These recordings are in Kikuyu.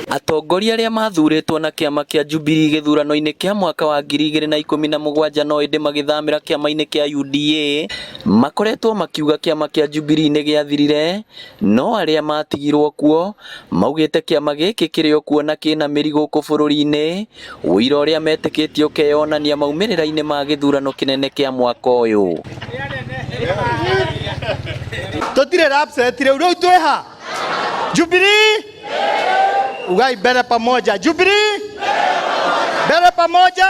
Atongoria arĩa mathurĩtwo na kĩama kĩa Jubilee gĩthurano-inĩ kĩa mwaka wa 2017 no ĩndĩ magĩthamĩra kĩama-inĩ kĩa UDA makoretwo makiuga kĩama kĩa Jubilee nĩ gĩathirire no arĩa matigirwo kuo maugĩte kĩama gĩkĩ kĩrĩ o kuo na kĩna mĩri gũkũ bũrũri-inĩ ũira ũrĩa metĩkĩtie ũkeyonania maumĩrĩra-inĩ ma gĩthurano kĩnene kĩa mwaka ũyũ. Tũtirĩ upset rĩu rĩu twĩ ha? Jubilee ugai mbere pamoja. Jubilee mbere pamoja.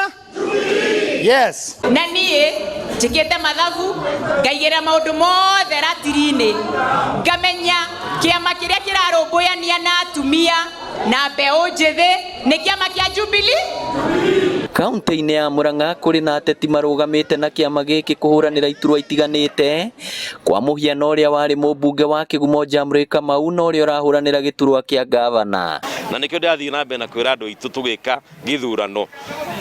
Yes. Na niĩ njĩkĩte mathabu ngaigĩrĩra maũndũ mothe ratiri-inĩ ngamenya kĩama kĩrĩa kĩrarũmbũyania na atumia na mbeũ njĩthĩ nĩ kĩama kĩa Jubilee. Kaunti-inĩ ya Murang'a kũrĩ na ateti marũgamĩte na kĩama gĩkĩ kũhũranĩra iturwa itiganĩte kwa mũhiano ũrĩa warĩ mũmbunge wa Kĩgumo Jamre Kamau na ũrĩa ũrahũranĩra gĩturwa kĩa ngavana. Na nĩkĩo ndĩrathiĩ na mbere na kwĩra andũ aitũ tũgĩka gĩthurano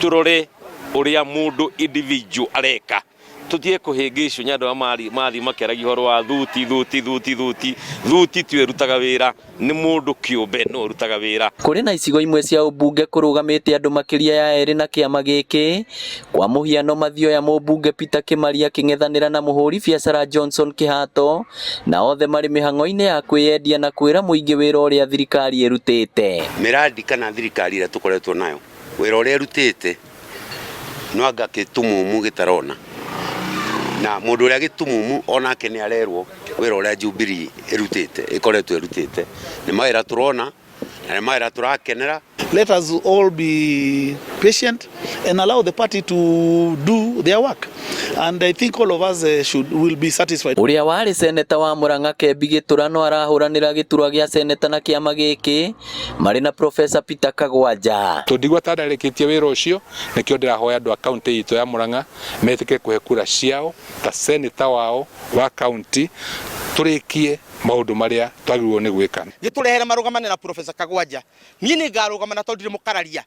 tũrore ũrĩa mũndũ individual areka tũtige kũhĩngĩcwo nĩ andũ arĩa mathiĩ makĩaragia ũhoro wa thuti thuti thuti thuti thuti tiwe ĩrutaga wĩra nĩ mũndũ kĩũmbe nĩwe ũrutaga wĩra. Kũrĩ na icigo imwe cia ũmbunge kũrũgamĩte andũ makĩria ya erĩ na kĩama gĩkĩ kwa mũhiano Mathioya mũmbunge Peter Kĩmaria akĩng'ethanĩra na mũhũri biacara Johnson Kĩhato na othe marĩ mĩhang'o-inĩ ya kwĩyendia na kwĩra mũingĩ wĩra ũrĩa thirikari ĩrutĩte. Mĩrandi kana thirikari ĩrĩa tũkoretwo nayo wĩra ũrĩa ĩrutĩte no anga gĩtumumu gĩtarona na mũndũ ũrĩa gĩtumumu onake nĩ arerwo wĩra ũrĩa Jubilee ĩrutĩte ĩkoretwo ĩrutĩte nĩ mawĩra tũrona na nĩ mawĩra tũrakenera. Let us all be patient and allow the party to do their work. And I think all of us should will be satisfied. Ũrĩa warĩ seneta wa Murang'a Kembi Gĩtũrano arahũranĩra gĩturwa gĩa seneta na kĩama gĩkĩ marĩ na Professor Peter Kagwanja. Tũndigua ta ndarĩkĩtie wĩra ũcio nĩkĩo ndĩrahoya andũ a kaunti itũ ya Murang'a metĩkĩre kũhe kura ciao ta seneta wao wa kaunti tũrĩkie maũndũ marĩa twagĩrĩirwo nĩ gwĩka. Gĩtũrehere marũgamane na Professor Kagwanja niĩ nĩ ngarũgama na tondũ ndirĩ mũkararia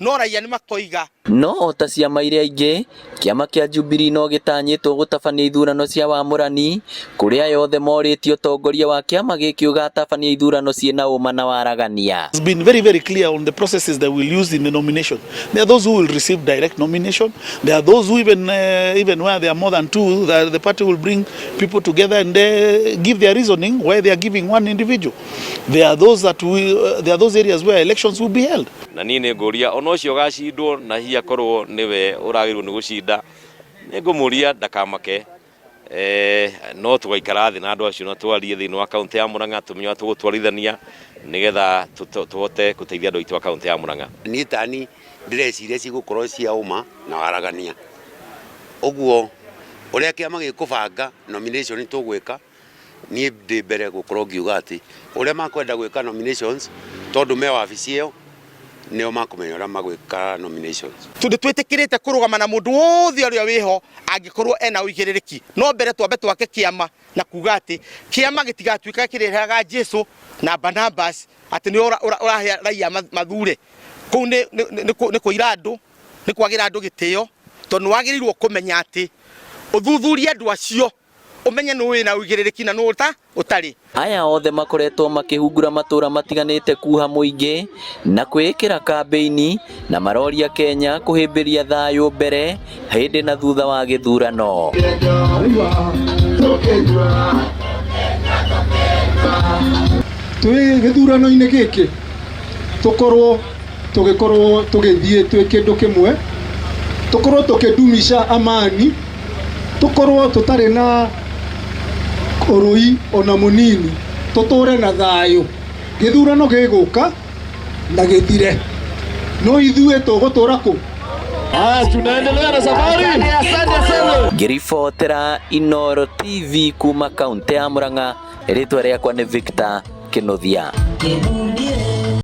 no raia nĩ makoiga. No o ta ciama iria ingĩ kĩama kĩa Jubilee no gĩtanyĩtwo gũtabania ithurano cia wamũrani kũrĩa yothe morĩtie ũtongoria wa kĩama gĩkĩ ũgatabania ithurano ciĩna ũma na waragania. It's been very, very clear on the processes that we'll use in the nomination. There are those who will receive direct nomination. There are those who even where there are more than two, the party will bring people together and give their reasoning why they are giving one individual. There are those that will, there are those areas where elections will be held. Na niĩ nĩ ngũria ona ũcio ũgacindwo na hihi akorwo nĩwe ũragĩrĩirwo nĩ gũcinda nĩ ngũmũria ndakamake no tũgaikara thĩ na andũ acio na twarie thĩinĩ wa kaunti ya Murang'a tũmenye ũrĩa tũgũtwarithania nĩgetha tũhote gũteithia andũ aitũ a kaunti ya Murang'a. Niĩ tani ndĩreciria cigũkorwo cia ũma na waragania ũguo ũrĩa kĩama gĩkũbanga nomination tũgwĩka niĩ ndĩ mbere gũkorwo ngiuga atĩ ũrĩa makwenda gwĩka nominations tondũ me wabici ĩyo nĩo makũmenya ũrĩa magwĩka nominations. Tondũ twĩtĩkĩrĩte kũrũgama na mũndũ wothe ũrĩa wĩho angĩkorwo ena ũigĩrĩrĩki no mbere twambe twake kĩama na kuga atĩ kĩama gĩtigatuĩka kĩrehaga Jesu na Barnabas atĩ nĩ ũrahe raia mathure kũu nĩ kũira andũ nĩ kwagĩra andũ gĩtĩo tondũ nĩ wagĩrĩirwo kũmenya atĩ ũthuthurie andũ acio ũmenye nũ wĩna ũigĩrĩrĩki na nũ ũtarĩ. Aya othe makoretwo makĩhungura matũra matiganĩte kuha mũingĩ na kwĩĩkĩra kambĩini na maroria Kenya kũhĩmbĩria thayũ mbere hĩndĩ na thutha wa gĩthurano. Twĩ gĩthurano-inĩ gĩkĩ tũkorwo tũgĩkorwo tũgĩthiĩ twĩ kĩndũ kĩmwe, tũkorwo tũkĩdumisha amani, tũkorwo tũtarĩ na ũrũi ona mũnini, tũtũre na thayũ. Gĩthurano gĩgũka na gĩthire, no ithuĩ tũgũtũra kũ? Tunaendelea na safari. Ngĩribotera Inooro TV kuma kaunti ya Murang'a, rĩtwa rĩakwa nĩ Victor Kinuthia.